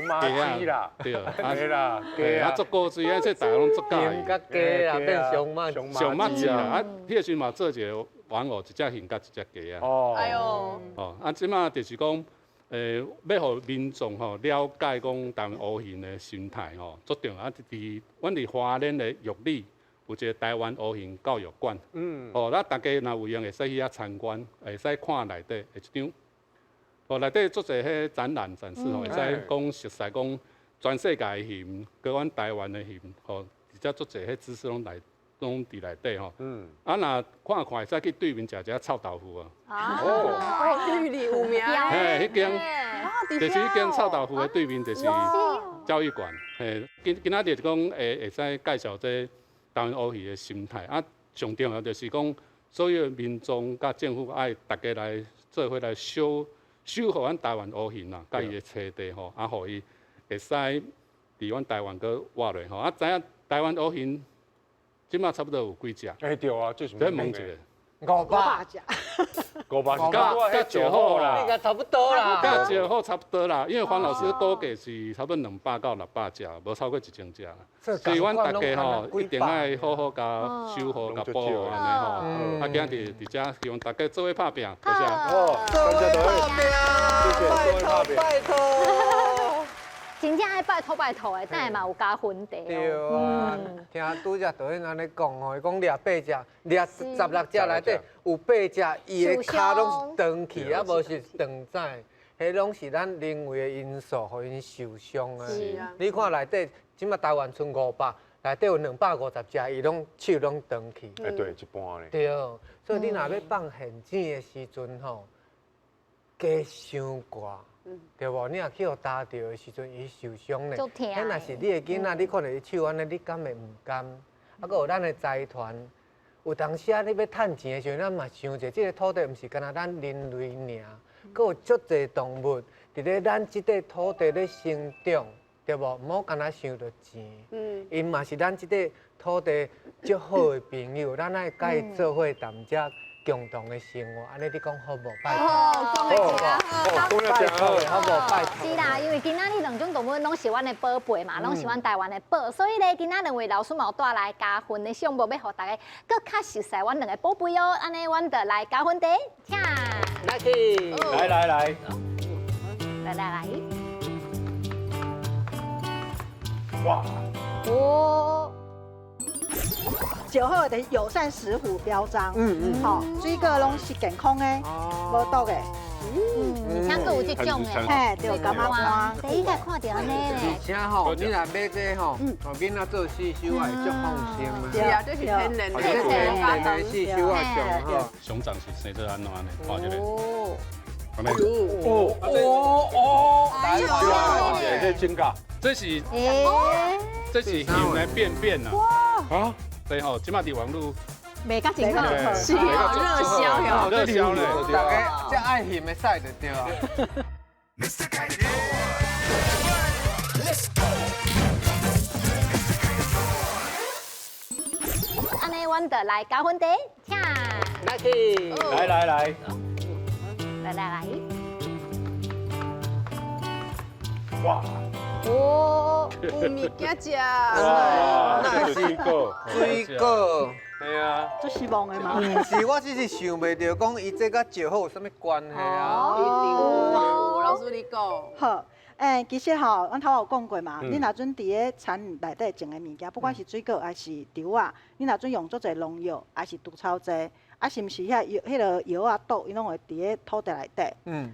雞仔，對，啊，雞啊，足古錐啊，這大家攏足佮意。熊佮雞啦，變熊麻熊麻雞啦，啊，彼個時陣嘛做一個玩偶，一隻熊佮一隻雞仔。哦。哎喲。哦，啊，這馬就是講，欲予民眾吼了解講台灣烏熊的生態吼，足重要。啊，佇阮佇花蓮的玉里。有一個台灣烏熊教育館，哦，咱大家若有閒會使去遐參觀，會使看內底的一張，哦，內底足濟彼展覽展示吼，會使講熟悉講全世界的熊，閣阮台灣的熊，吼，而且足濟彼知識攏佇內底吼。啊，若看看會使去對面食一下臭豆腐啊。哦，玉里有名。嘿，彼間，就是彼間臭豆腐的對面就是教育館。嘿，今仔日就講會使介紹這台灣烏魚的心態啊，上重要就是講，所有民眾佮政府愛大家來做伙來守護阮台灣烏魚啦，佮伊的棲地吼，啊，予伊會使佇阮台灣閣活落吼。啊，知影台灣烏魚這馬差不多有幾隻？欸，對啊，這是問一下。500隻。 500隻，佮石虎啦，應該差不多啦。佮石虎差不多啦，因為黃老師估計是差不多200到600隻，無超過1000隻啦。所以阮大家吼一定愛好好共守護、共保護按呢吼。啊，今日佇遮希望大家做伙拍拚，多謝。哦，做伙拍拚，拜託拜託。真正愛拜託拜託的，等下嘛有加分的。對啊，聽拄才導演按呢講吼，伊講掠8隻，掠16隻內底有8隻，伊的跤攏是斷去，啊無是斷指，彼攏是咱人為的因素，予𪜶受傷的。你看內底，這馬台灣賰500，內底有250隻，伊攏手攏斷去。欸，對，一半呢。對，所以你若欲放陷阱的時陣吼，加伤挂，对无？你若去予踏著的时阵，伊受伤咧。彼若是你的囡仔，你看著伊手按呢，你敢会毋甘？啊，阁有咱的财团，有当时啊，你欲趁钱的时阵，咱嘛想者，这个土地毋是干焦咱人类尔，阁有足济动物伫咧咱这块土地咧生长，对无？毋好干焦想著钱，𪜶嘛是咱这块土地足好的朋友，咱爱佮伊做伙踮遮共同的生活，按呢你讲好无？拜托，讲得真好，拜托，好无？拜托。是啦，因为今仔日两种动物拢是阮的宝贝嘛，拢是阮台湾的宝，所以咧，今仔两位老师嘛有带来加分的项目，欲予大家阁较熟悉阮两个宝贝哦。按呢，阮就来加分题，请。来去，来来来，来来来。哇！哦。石虎的友善石虎标章，好，水果拢是健康的，无毒的，而且阁有这种的，嘿，对，柑仔干。第一个看著按呢咧。而且吼，你若买这吼，囡仔做四修仔会足放心啊。是啊，这是天然的，天然的四修仔上好。熊掌是生做按怎呢？看这个。哦。哦哦哦！来来，这真假？这是，这是熊的便便啊。哇！啊？对吼，这马伫网路卖甲真好，是啊，热销哟，热销咧，大家这爱翕的屎就对啊。按呢，阮就来加分题，请。来去，来来来，来来来。哇！哦，有物件食。哇，那是水果，水果，对啊，足失望的嘛。毋是，我只是想袂著讲伊这佮石虎有啥物关系啊？一定有，老师你讲。好，其实吼，阮头有讲过嘛，你若准伫咧田内底种的物件，不管是水果还是稻仔，你若准用足济农药，还是除草剂，啊，是毋是遐药、彼个药仔毒，伊拢会伫咧土地内底。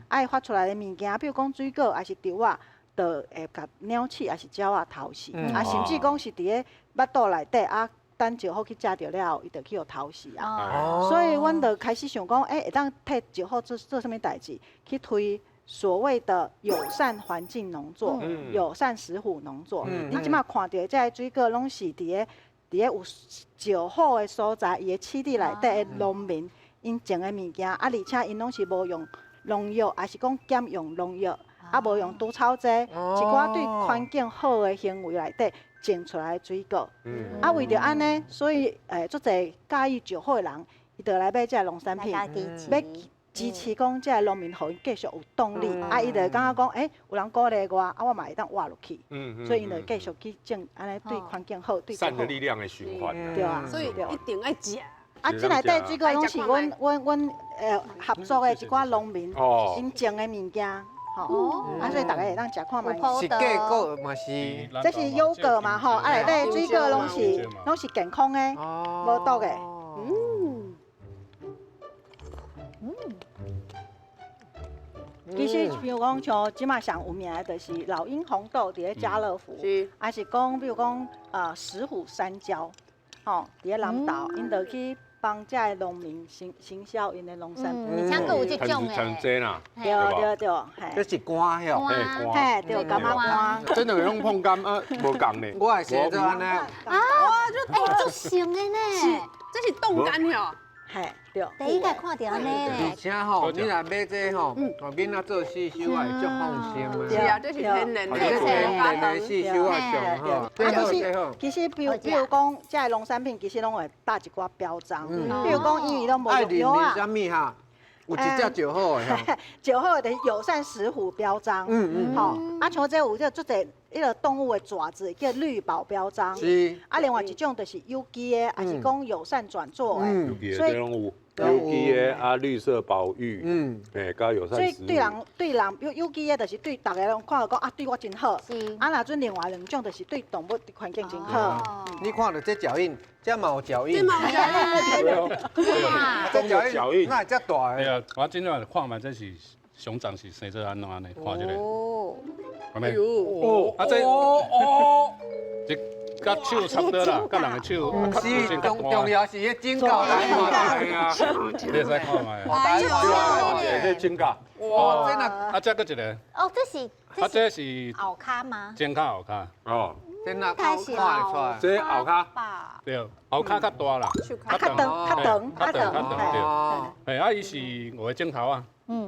啊，伊发出来的物件，比如讲水果还是稻仔。就会共鸟鼠抑是鸟仔偷食，啊，甚至讲是伫咧腹肚内底啊，等石虎去食著了后，伊就去予偷食啊。所以阮就开始想讲，会当替石虎做做啥物代志，去推所谓的友善环境农作、友善石虎农作。你这马看著的这个水果，拢是伫咧有石虎的所在，伊的栖地内底的农民𪜶种的物件，啊，而且𪜶拢是无用农药，抑是讲减用农药。啊，无用除草剂，一寡对环境好的行为内底种出来的水果。啊，为著按呢，所以足济佮意石虎的人，伊就来买这个农产品，欲支持讲这个农民，予𪜶继续有动力。啊，伊就会感觉讲，有人鼓励我，啊，我嘛会当活落去。所以𪜶就继续去种，按呢对环境好，对善的力量的循环。对啊，所以一定爱食。啊，这内底水果拢是阮合作的一寡农民𪜶种的物件。哦，啊，所以大家会当食看觅。是结果嘛是，这是优格嘛吼，啊内底水果拢是健康的，无毒的。其实，比如讲像这马上有名的，就是老鹰红豆伫咧家乐福，抑是讲比如讲石虎山椒，吼，伫咧南投，𪜶就去帮这个农民行行销𪜶的农产品，而且阁有这种的，对对对，这是干哟，嘿，对，柑仔干，这两个拢碰柑啊，无仝呢。我也是做按呢。啊，哎，足像的呢，这是冻柑哟。嘿，对。第一个看著按呢咧。而且吼，你若买这吼，囡仔做四修仔会足放心的。是啊，这是天然的，天然的四修仔上好。啊，其实比如讲，这个农产品其实拢会打一寡标章。比如讲，伊拢无用药啊。啥物哈？有一只石虎的吼。石虎的就是友善石虎标章。吼，啊，像这有这足济彼个动物的爪子叫绿宝标章。是。啊，另外一种就是有机的，抑是讲友善转做的。所以有机的啊，绿色保育，佮友善。所以对人对人有有机的，就是对大家拢看著讲啊，对我真好。是。啊，若准另外两种，就是对动物环境真好。你看著这脚印，这嘛有脚印。这嘛有脚印。这脚印，哪会遮大个？对啊，我今仔看觅这是熊掌是生做按怎按呢？看这个。哦。哎呦。啊这。哦。这佮佮手差不多啦，佮人的手。是重重要是彼指甲来看。你会使看觅。哎呦，这指甲。哇，真的。啊，这阁一个。哦，这是。啊，这是后跤吗？前跤后跤。哦。真的看得出来。这后跤。对，后跤较大啦。较长，较长，较长，较长对。嘿，啊，伊是五个钟头啊。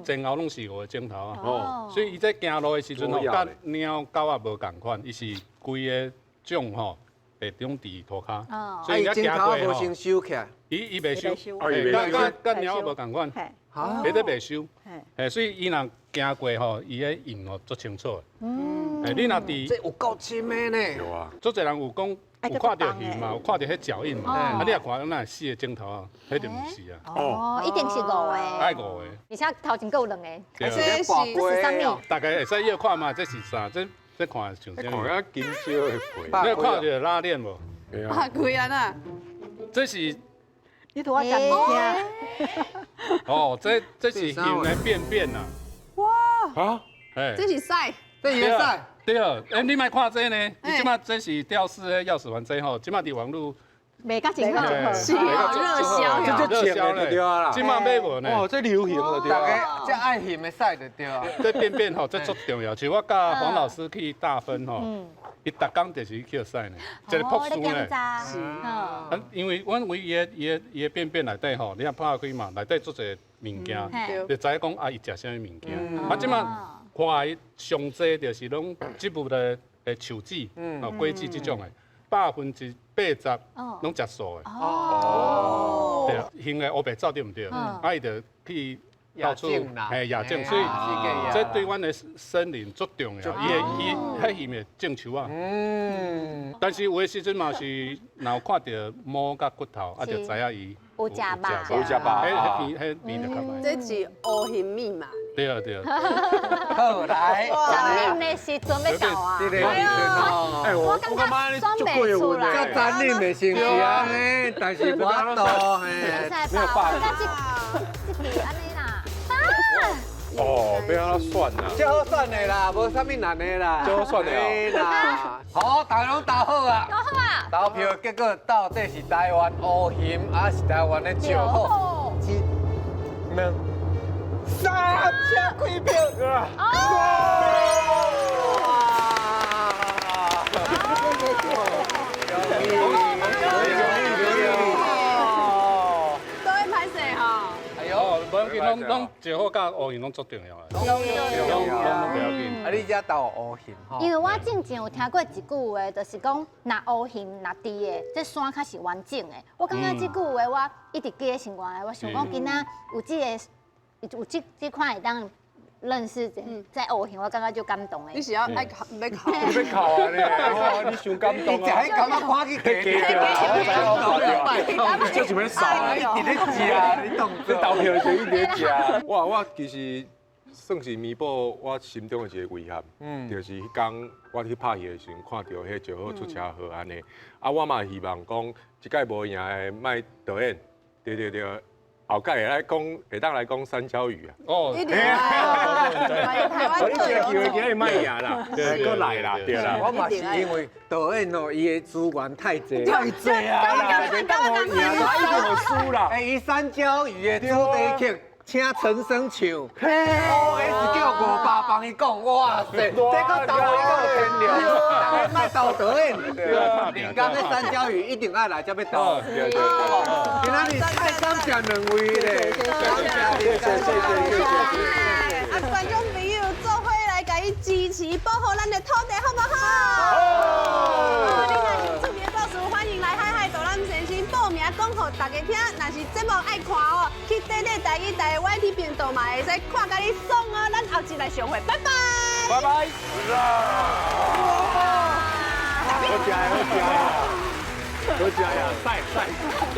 前后拢是五个钟头啊。哦。所以伊这行路的时阵吼，佮猫狗仔无仝款，伊是规个种吼，会中伫涂跤。所以伊行过吼，先收起来。伊袂收，佮佮猫无仝款，伊咧袂收。嘿，所以伊若行过吼，伊个印吼足清楚的。嗯。你若伫，这有够深的呢。有啊。足济人有讲。有看著鱼嘛？有看著彼脚印嘛？啊，你若看那四个钟头啊，彼就毋是啊。哦，一定是五个。爱五个。而且头前阁有两个。这是这是啥物？大概会使约看嘛？这是啥？这这看像啥？看啊金烧的皮。你有看著拉链无？啊，开啊呐！这是。你图我讲物件。哦，这是熊的便便呐。哇！啊？哎，这是屎。这是屎。对哦，哎，你莫看这呢，伊这马这是吊饰的钥匙环这吼，这马伫网路卖甲真好，是啊，热销，这热销咧，这马买无呢？哦，这流行了对啊。大家这爱熊的屎就对啊。这便便吼，这足重要。像我佮黄老师去大分吼，伊逐工就是去抾屎呢，一个朴素呢。是。啊，因为阮为伊的伊的便便内底吼，你若拍开嘛，内底足济物件，就知影讲啊，伊食啥物物件。啊，这马。看伊上济就是拢植物的树脂、哦果子这种的，80%拢食素的。哦，对，熊的乌白走对毋对？啊，伊就去到处嘿野种，所以这对阮的森林足重要。伊会伊彼熊会种树啊。嗯。但是有的时阵嘛是，若有看著毛佮骨头，啊就知影伊有食肉，有食肉，彼彼味就较歹。这是乌熊密码。对啊对啊。好来，残忍的时阵欲到啊！哎，我感觉选袂出来。这残忍的是啊，但是我都嘿，没有办法。这这这按呢啦。哦，欲按怎选啦？这好选的啦，无啥物难的啦。这好选的啦。好，大家拢投好啊。投好啊。投票结果到底是台湾乌熊，还是台湾的石虎？一、两、三，请开票。哇！都会歹势吼。哎呦，无要紧，拢石虎佮乌熊拢足重要的。拢拢拢不要紧。啊，你遮投乌熊吼？因为我之前有听过一句话，就是讲，若乌熊若伫的，这山较是完整的。我感觉这句话我一直记在心肝内。我想讲，今仔有这个，有这款会当认识这乌熊，我感觉就感动的。你是要爱哭，欲哭？欲哭啊你！你伤感动啊！你食彼感觉看去加你这是欲扫啊！一直咧食，你动你投票的时候一直咧食。我其实算是弥补我心中的一个遗憾，就是彼工我去拍戏的时阵，看著彼石虎出车祸按呢。啊，我嘛希望讲，这届无赢的莫导演，对对对。后盖会来讲，会当来讲山椒鱼啊！哦，一定啊！台湾特有机会今日莫赢啦，阁来啦，对啦。我嘛是因为导演哦，伊的资源太济，太济啊！会当予赢，一定予输啦。欸，伊山椒鱼的主题曲。请陈升唱，OS 叫500帮伊讲，哇塞，这个投一个天了，大家莫投导演，连江的山椒鱼一定爱来这欲投，对对对，今仔日太感谢两位咧，谢谢谢谢谢谢。啊，观众朋友，做伙来共伊支持保护咱的土地，好不好？好。你若是有趣味的故事，欢迎来海海导览先生报名讲予大家听。若是节目爱看哦，去短短台语台 YT 频道嘛会使看甲你爽哦。咱后集来相会，拜拜。拜拜。好食的，好食的，好食呀！晒晒晒。